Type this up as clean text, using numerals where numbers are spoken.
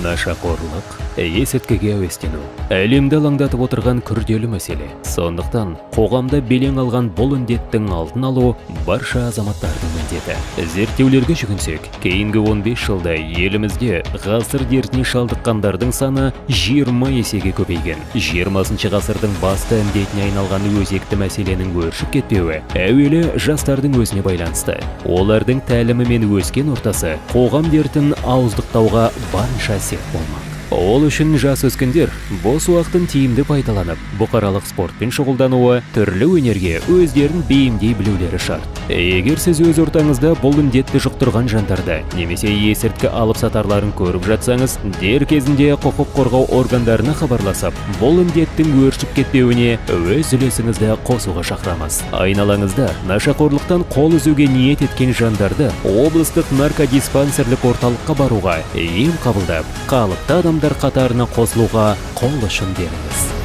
Нашақорлық, есірткіге әуестену — әлемді алаңдатып отырған күрделі мәселе. Сондықтан қоғамда белең алған бұл індеттің алдын алу — барша азаматтардың міндеті. Зерттеулерге жүгінсек, кейінгі 15 жылда елімізде ғасыр дертіне шалдыққандардың саны 20 есеге көбейген. 20 ғасырдың басты індетіне айналған өзекті мәселенің өршіп кетпеуі әуелі жастардың өзіне байланысты. Олардың тәлімі мен өскен ортасы қоғам дертін ауыздықтауға барынша сеп болмақ. Ол үшін жас өскіндер бос уақытын тиімді пайдаланып, бұқаралық спортпен шұғылдануы, түрлі өнерге өздерін бейімдей білулері шарт. Егер сіз өз ортаңызда бұл індетті жұқтырған жандарды немесе есірткі алып сатарларын көріп жатсаңыз, дер кезінде құқық қорғау органдарына хабарласып, бұл індеттің өршіп кетпеуіне өз үлесіңізді қосуға шақырамыз. Айналаңызда нашақорлықтан қол үзуге ниет еткен жандарды облыстық наркодиспансерлік орталыққа баруға, ем қабылдап, қалыпты адамдар қатарына қосылуға қол ұшын беріңіз.